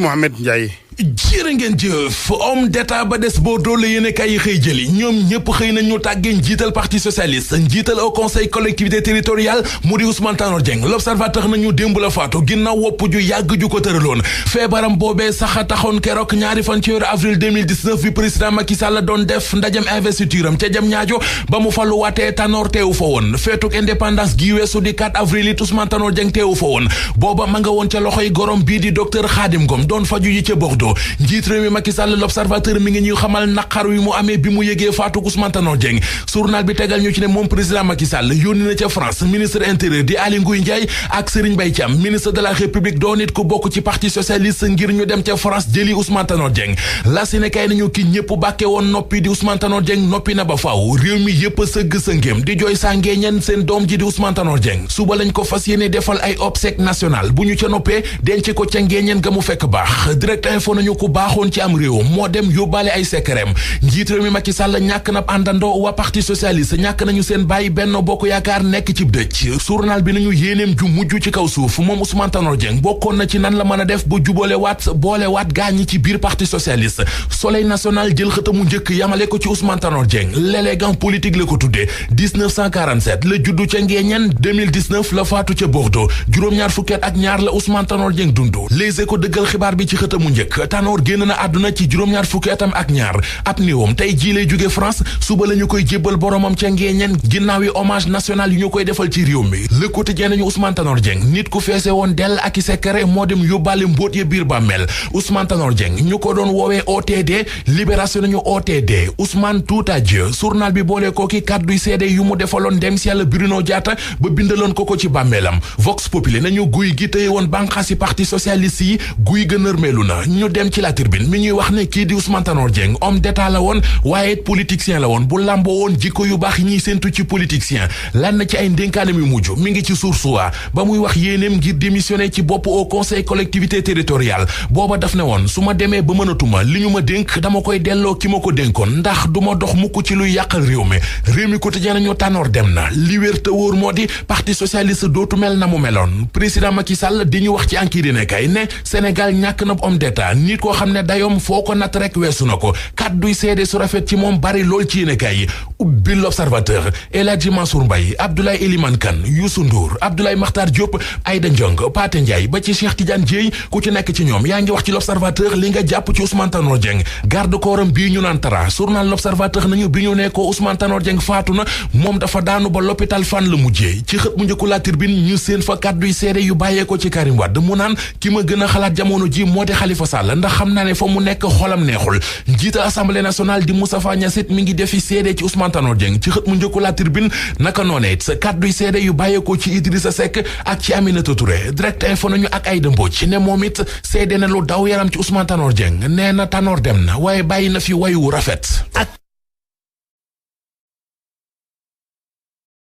Mohamed Ndiaye. jërë ngeen jëf homme d'état ba des Bordeaux la yéene kay yi xëy jëli ñoom ñëpp xëy na ñu tàggee njiital parti socialiste njiital au conseil collectivité territoriale mu di Ousmane Tanor Dieng l'observateur nañu démb la faatu ginnaaw wopp ju yàgg ju ko tëraloon feebaram boobee sax a taxoon keroog ñaari fan ci weeru avril 2019 bi président Macky Sall doon def ndajam investiture am ca jam ñaajo ba mu falu waatee Tanor teewu fa woon feetuk indépendance gi weesu di 4 avril it Ousmane Tanor Dieng teewu fa woon booba ma nga woon ca loxoy gorom bii di docteur Khadim Ngom doon faju yi ca Bordeaux njiit réew mi Macky Sall l'observateur mi ngi ñuy xamal naqar wi mu amee bi mu yëgee faatu Ousmane Tanor Dieng journal bi tegal ñu ci ne moom président Macky Sall yónni na ca France ministre intérieur di Aly Ngouille Ndiaye ak Serigne Mbaye Thiam ministre de la République doon it ku bokk ci parti socialiste ngir ñu dem ca France jëli Ousmane Tanor Dieng la si ne kay nañu ki ñëpp bàkke woon noppi di Ousmane Tanor Dieng noppi na ba faaw réew mi yëpp a sëgg sëngéem di jooy sàngee ñen seen doom ji di Ousmane Tanor Dieng suba lañ ko fas yéene defal ay obsèques nationales bu ñu ca noppee denc ko ca ngéeñeen ga mu fekk baax direct info nañu ko baaxoon ci am réew moo dem yóbbaale ay secret njiit réew mi Macky Sall ñàkk na àndandoo waa parti socialiste ñàkk nañu seen bàyyi Benno Bokk Yaakaar nekk ci dëj journal bi nañu yéeneem ju mujj ci kaw suuf moom Ousmane Tanor Dieng bokkoon na ci nan la mën a def ba jubale waat boole waat gaañi ci biir parti socialiste Soleil national jël xëtamu njëkk yamale ko ci Ousmane Tanor Dieng l'élégant politique la ko tuddee 1947 la juddu ca Ngéeñeen 2019 la faatu ca Bordeaux juróom-ñaar fukkeet ak ñaar la Ousmane Tanor Dieng dundu Les Échos dëggal xibaar bi ci xëtamu njëkk Tanor génn na àdduna ci juróom-ñaar fukki atam ak ñaar ab niwam tey jii lay jóge France suba la ñu koy jébbal boromam ca Ngéeñeen ginnaaw yi hommage national yi ñu koy defal ci réew mi Le Quotidien nañu Ousmane Tanor Dieng nit ku feese woon dell ak i secret moo dem yóbbaale mbóot ya biir bàmmeel Ousmane Tanor Dieng ñu ko doon woowee OTD libération nañu OTD Ousmane tout à Dieu journal bi boole kooki kàdduy seede yu mu defaloon dem si yàlla Bruno Diatta ba bindaloon ko ci bàmmeelam Vox Populi nañu guy gi tëye woon banqaasi parti socialiste yi guy ga nërmeelu na ñu dem ci la Tribune mi ñuy wax ne kii di Ousmane Tanor Dieng homme d'état la woon waaye politicien la woon bu làmboo woon jikko yu baax yi ñuy séntu ci politicien lan na ci ay ndénkaanam yu mujj mi ngi ci Source A ba muy wax yéeneem ngir démissionner ci bopp au conseil collectivité territoriale booba daf ne woon su ma demee ba mënatuma li ñu ma dénk dama koy delloo ki ma ko dénkoon ndax du ma dox mukk ci luy yàqal réew mi quotidien nañu Tanor dem na li wér te wóor moo di parti socialiste dootu mel na mu meloon président Macky Sall di ñu wax ci enquête ne kay ne Sénégal ñàkk na homme d'état nit koo xam ne dayoom foo ko natt rek weesu na ko kàdduy seede su rafet ci moom bari lool ci yéenekaay yi ubbi l'Observateur El Hadji Mansour Mbaye Abdoulaye Elimane Kane Youssou Ndour Abdoulaye Makhtar Diop Aïda Ndiong Pathé Ndiaye ba ci Cheikh Tidiane Dièye ku ci nekk ci ñoom yaa ngi wax ci l'Observateur li nga jàpp ci Ousmane Tanor Dieng garde corps am bii ñu naan tara journal l'Observateur nañu bi ñu ne ko Ousmane Tanor Dieng faatu na moom dafa daanu ba l'hôpital Fann la mujjee ci xët mu njëkku La Tribune ñu seen fa kàdduy seede yu bàyyee ko ci Karim Wade mu naan ki ma gën a xalaat jamono ji moo di Khalifa Sall ndax xam naa ne fa mu nekk xolam neexul njiital assemblée nationale di Moustapha Niasse mi ngi defi seede ci Ousmane Tanor Dieng ci xët mu njëkk La Tribune naka noone it kàdduy seede yu bàyyeekoo ci Idrissa Seck ak ci Aminata Touré direct info nañu ak Aïda Mbodj ne moom it seede na lu daw yaram ci Ousmane Tanor Dieng nee na Tanor dem na waaye bàyyi na fi wayu rafet ak